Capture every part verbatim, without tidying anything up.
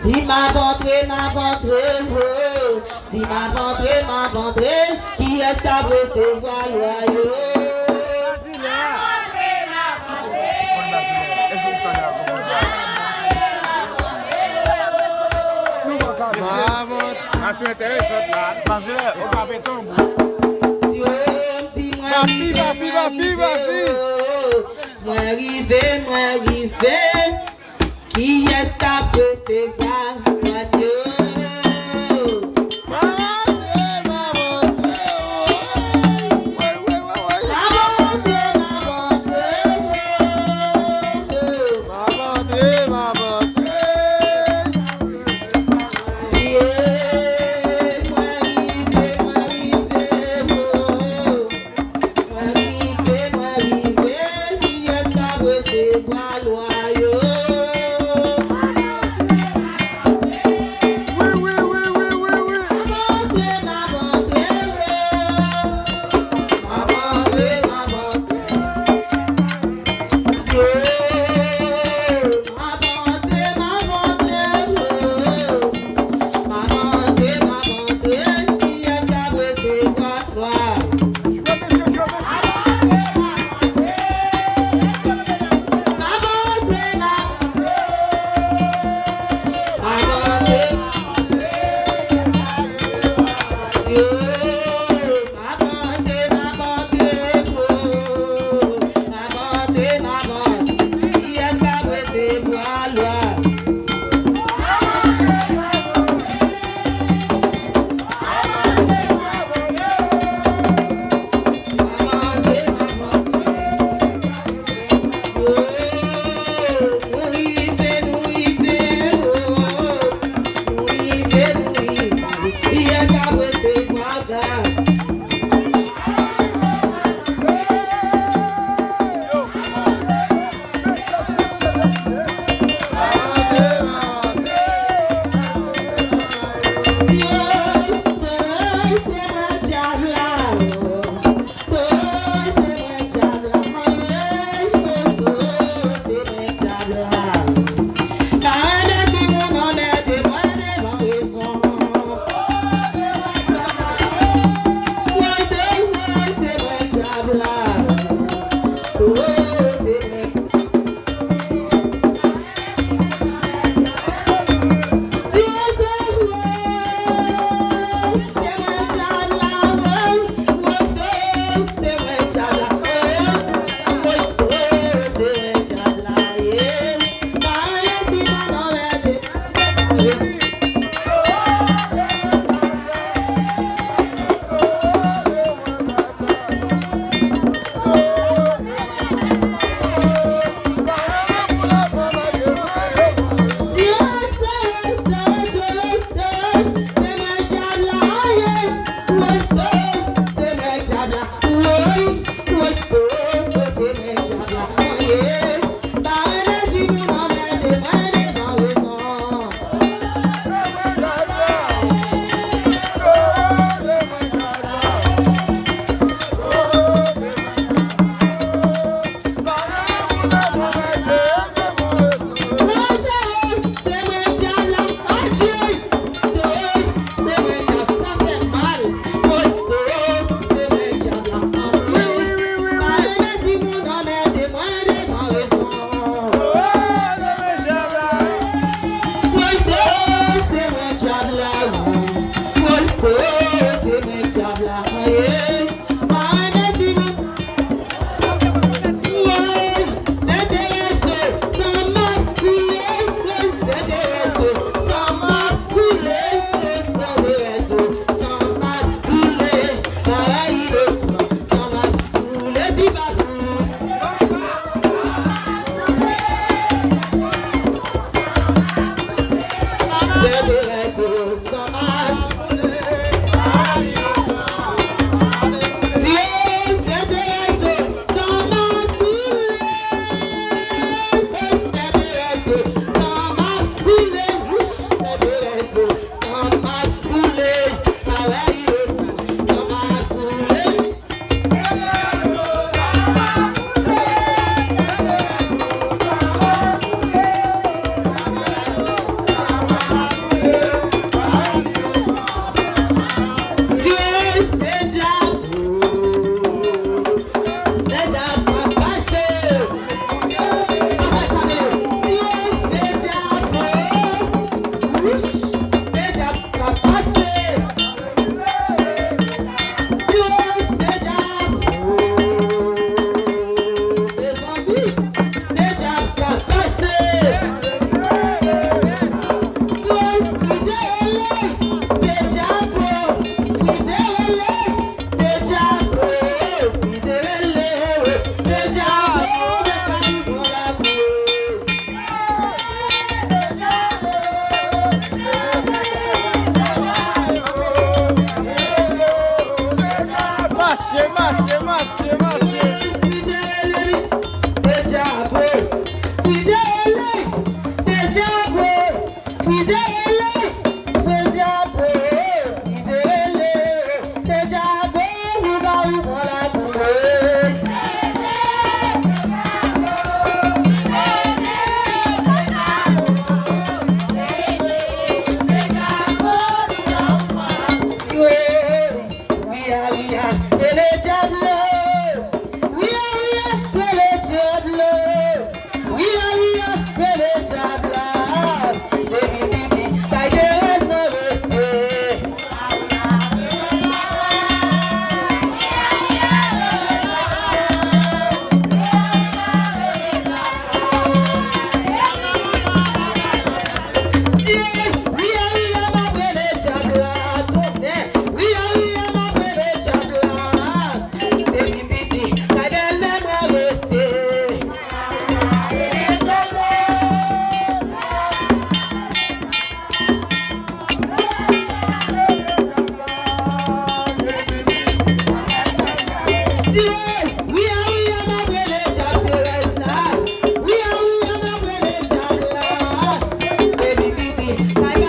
Si m ap antre, m ap antre, oh. Si m ap antre, m ap antre, kiyès k ap resevwa lwa yo? Mache enteresan la. Mache. Ou pa fè tanbou. Papi, papi, papi, papi. Mwen rive, mwen rive. Kiyès k ap resevwa lwa yo? M ap antre, m ap antre, oh. M ap antre, m ap antre. Yeah, mwen rive, mwen rive, oh. Mwen rive, mwen rive, kiyès k ap resevwa lwa yo? Izeyele, se dyago, izeyele, se dyago, ou ba ou pran la koule. Wi a, wi a, rele dyab la. Wi a, wi a, rele dyab la. Wi a, wi a, rele dyab la. Depi piti, kay Terèz mwen rete. Wi a, wi a, m ap rele dyab la. Tonnè. Wi a, wi a, m ap rele dyab la. Depi piti, kay bèlmè mwen rete. Wi a, wi a, m ap rele dyab Terèz la. Wi a, wi a, m ap rele dyab la. Depi piti, kay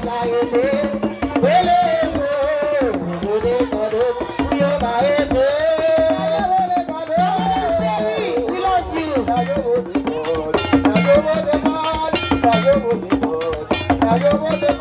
La rele, rele yo, rele kòd pou yo pa rete. Rele kòd, cheri, we love you.